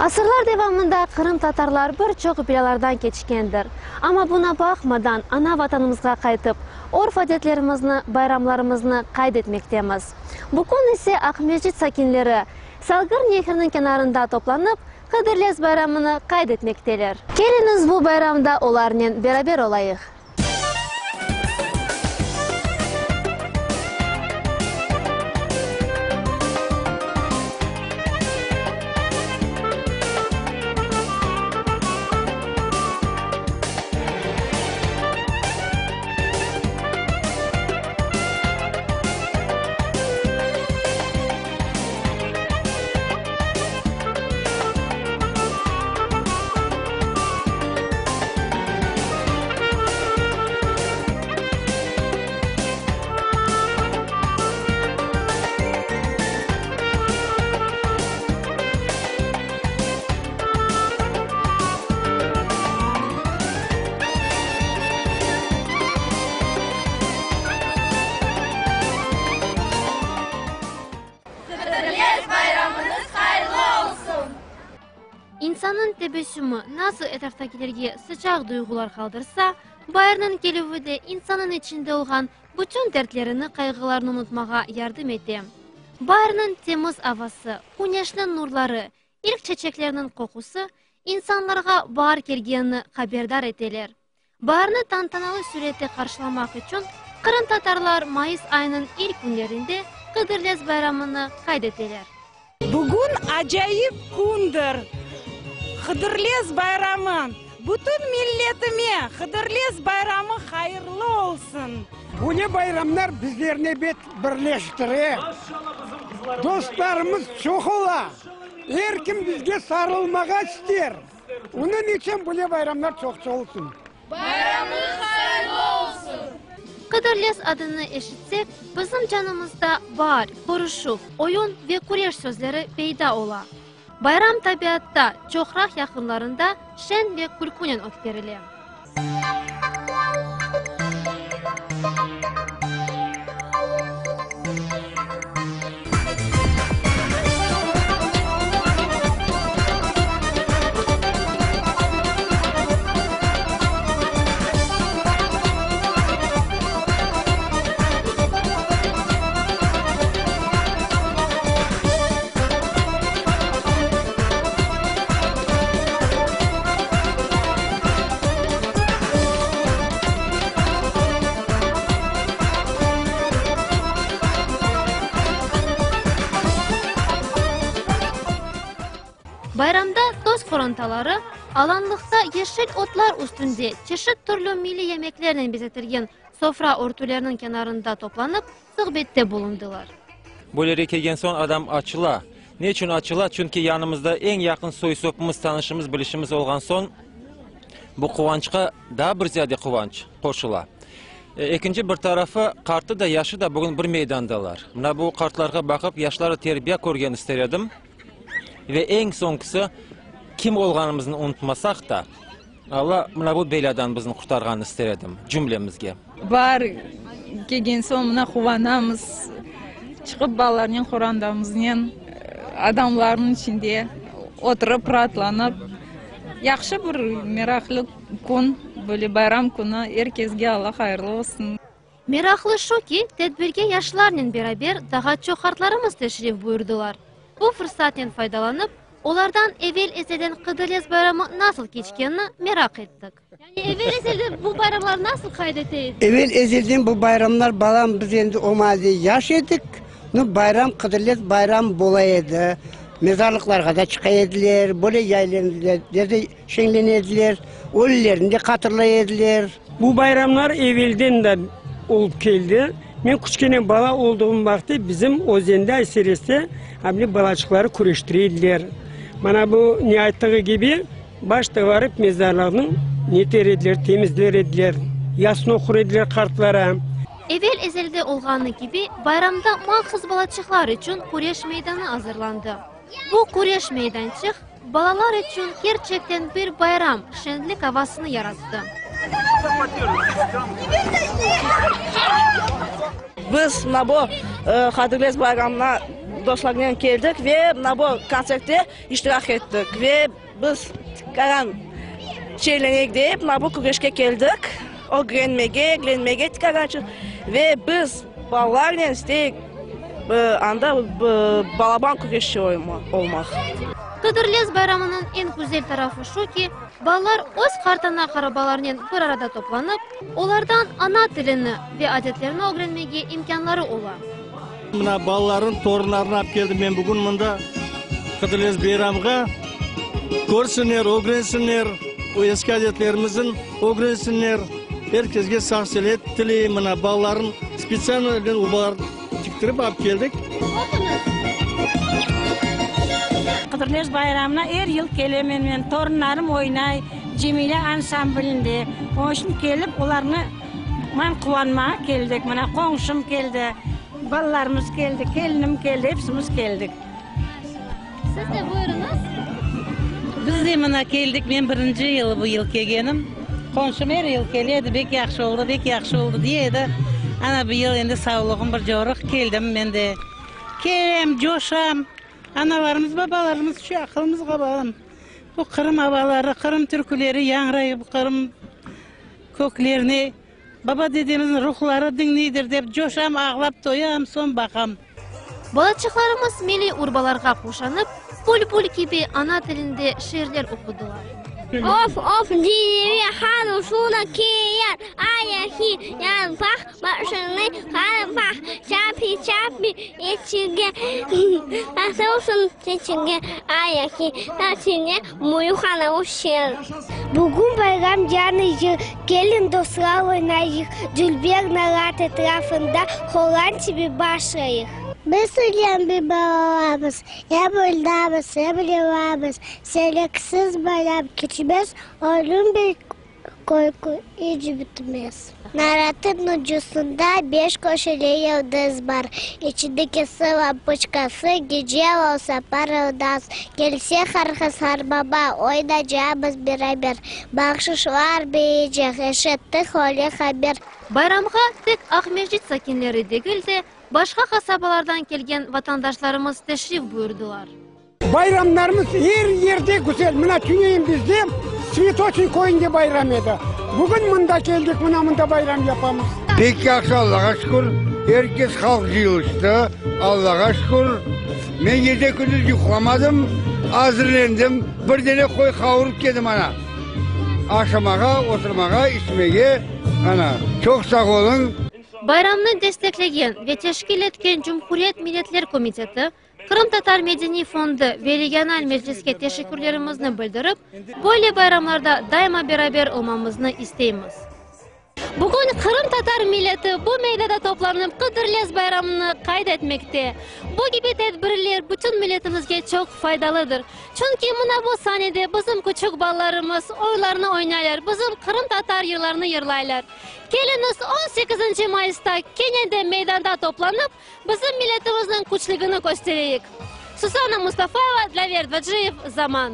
Asırlar devamında qırımtatarlar bir çoq belâlardan keçkendir. Amma buna baqmadan, ana Vatanımızğa qaytıp, örf-adetlerimizni, bayramlarımıznı qayd etmektemiz. Bu kün ise Aqmescit sakinleri Salgır nehriniñ kenarında toplanıp, Qıdırlez bayramını qayd etmekteler. Keliñiz bu bayramda olarnen beraber olayıq. Qıdırlez bayramıñız hayırlı olsun! İnsannıñ tebessümi nasıl etraftakilerge sıcaq duyğular qaldırsa, baarniñ kelüvi de insannıñ içinde olğan bütün dertlerini, qayğılarını unutmağa yardım ete. Baarniñ temiz avası, küneşniñ nurları, ilk çeçeklerniñ qoqusı insanlarğa baar kelgenini haberdar eteler. Baarni tantanalı sürette qarşılamaq içün qırımtatarlar mayıs ayınıñ ilk künlerinde Qıdırlez bayramını qayd eteler. Bugün acayip kündir, Hıdırlez bayramı. Bütün milletime Hıdırlez bayramı hayırlı olsun! Böyle bayramlar bizlerni bet birleştire, dostlarımız çoq ola, er kim bizge sarılmağa ister. Onıñ içün böyle bayramlar çoqça olsun. Bayramıñız hayırlı olsun! Qıdırlez adını eşitsek, bizim canımızda baar, körüşüv, oyun ve küreş sözleri peyda ola. Bayram tabiatta, çoqraq yaqınlarında şeñ ve külkünen ötkerile. Bayramda dost qorantaları alanlıqta yeşil otlar üstünde çeşit türlü milliy yemeklernen bezetilgen sofra örtüleriniñ kenarında toplanıp, suhbette bulundılar. Böyle kelgen soñ adam açıla. Ne içün açıla? Çünki yanımızda eñ yaqın soy-sopumız, tanışımız, bilişimiz olğan soñ, bu quvançqa daa bir ziyade quvanç qoşula. Ekinci bir tarafı, qartı da, yaşı da bugün bir meydandalar. Mına bu qartlarğa baqıp, yaşlar da terbiye körgen ister edim. Ve eñ soñkisi, kim olğanımıznı unutmasaq da, Alla mına bu belâdan bizni qurtarğanını ister edim, cümlemizge. Baar kelgen soñ mına quvanamız, çıqıp balalarnen, qorandamıznen adamlarnıñ içinde oturıp, raatlanıp, yahşı bir meraqlı kün, böyle bayram künü, er kesge Alla hayırlı olsun. Meraqlı şu ki, tedbirge yaşlarnen beraber daha çoq qartlarımız teşrif buyurdılar. Bu fırsatnen faydalanıp, olardan evel-ezelden Qıdırlez bayramı nasıl keçkenini meraq ettik. Yani evel-ezelden bu bayramlar nasıl qayd ete ediñiz? Evel-ezelden bu bayramlar, balam, biz endi o maalde yaş edik, nu, bayram, Qıdırlez bayramı bola edi. Mezarlıqlarğa da çıqa ediler, böyle yaylalarda şeñlene ediler, ölülerni de hatırlay ediler. Bu bayramlar evelden de olıp keldi. Men küçkene bala olduğım vaqıtte bizim özende Aysereste abile balaçıqları küreştire ediler. Mana bu ne ayttığı kibi, başta barıp mezarlıqnıñ neter ediler, temizler ediler, yasın oqur ediler qartlara. Evel-ezelde olğanı kibi, bayramda mahsus balaçıqlar içün küreş meydanı azırlandı. Bu küreş meydançıq balalar içün kerçekten bir bayram, şeñlik avasını yarattı. Biz mına bu Hıdırlez bayramına. dostlarnen keldik ve mına bu kontsertte iştirak ettik. Ve biz tikaran şeñlenek dep, mına bu küreşke keldik, ögrenmege, eglenmege tikarançıq. Ve biz balalarnen isteyik anda balaban küreşçi olmaq. Qıdırlez bayramınıñ eñ güzel tarafı şu ki, balalar öz qartana-qarabalarnen bir arada toplanıp, olardan ana tilini ve adetlerini ögrenmege imkânları ola. Mına balalarnı, torunlarnı alıp keldim men bugün mında Qıdırlez beyramğa. Körsinler, ögrensinler, eski adetlerimizni ögrensinler. Er kesge sağ-selâmet tileyim. Mına balalarnı spetsialno urbalar tiktirip alıp keldik. Qıdırlez bayramına er yıl kelemen men, torunlarım oynay Cemile ansamblinde. Onıñ içün kelip olarnı man quvanmağa keldik. Mına qoñşum keldi, balalarımız keldi, kelinim keldi, epsimiz keldik. Siz de buyurıñız. Biz de mına keldik, men birinci yıl bu yıl kelgenim. Qonşum er yıl kele edi, bek yahşı oldı, bek yahşı oldı dey edi. Ana bu yıl endi savlığım bir coruq, keldim men de. Kelem, coşam. Analarımız, babalarımız şu aqılımızğa balam. Bu Qırım avaları, Qırım türküleri yañray bu Qırım köklerine. Baba-dedemizniñ ruhları diñleydir dep coşam, ağlap toyam, soñ baqam. Balaçıqlarımız milliy urbalarğa quşanıp, bülbül kibi ana tilinde şiirler oqudılar. Of, of, dilime han usulda kiyer, ayahi yarpaq, başını qarpaq, çapi, çapi içige, asılsın çeçige, ayahi taçine büyük ana üşer. Bugün bayram yañı yıl, keliñ dostlar oynayıq, dülber narat etrafında horan kibi başlayıq. Biz ülen bir balalarmız, em oynarmız, em yırlarmız, Seleksiz bayram keçmez, oyun bir Korku iç bitmez. Naratın ucusında beş köşeli yıldız bar. İçindekisi lampoçkası gece olsa parıldaz. Kelse Harhız baba, oynacamız beraber. Bahşışlar berecek, eşittik öyle haber. Bayramğa tek Aqmescit sakinleri degil de, başqa qasabalardan kelgen vatandaşlarımız teşrif buyurdılar. Bayramlarımız er yerde güzel. Mına tünevin bizde Svetoçnıy köyünde bayram edi. Bugün mında keldik, mına mında bayram yapamız. Pek yahşı, Allağa şükür. Er kes halq cıyılıştı, Allağa şükür. Men gece-kündüz yuqlamadım, azırlendim, bir dene qoy qavurıp keldim ana. Aşamağa, oturmağa, içmege, ana. Çoq sağ oluñ. Bayramnı desteklegen ve teşkil etken Cumhuriyet Milletler Komiteti, Qırımtatar medeniy fondu ve regional mecliske teşekkürlerimizni bildirip, böyle bayramlarda daima beraber olmamıznı isteymiz. Bugün qırımtatar milleti bu meydada toplanıp Qıdırlez bayramını qayd etmekte. Bu kibi tedbirler bütün milletimizge çoq faydalıdır. Çünki mına bu sanede bizim küçük balalarımız oyunlarnı oynaylar, bizim qırımtatar yırlarını yırlaylar. Keliñiz on sekizinci mayısta kene de meydanda toplanıp, Bizim milletimizniñ küçlügini köstereyik. Susana Mustafayeva, Dlâver Dvaciyev, Zaman.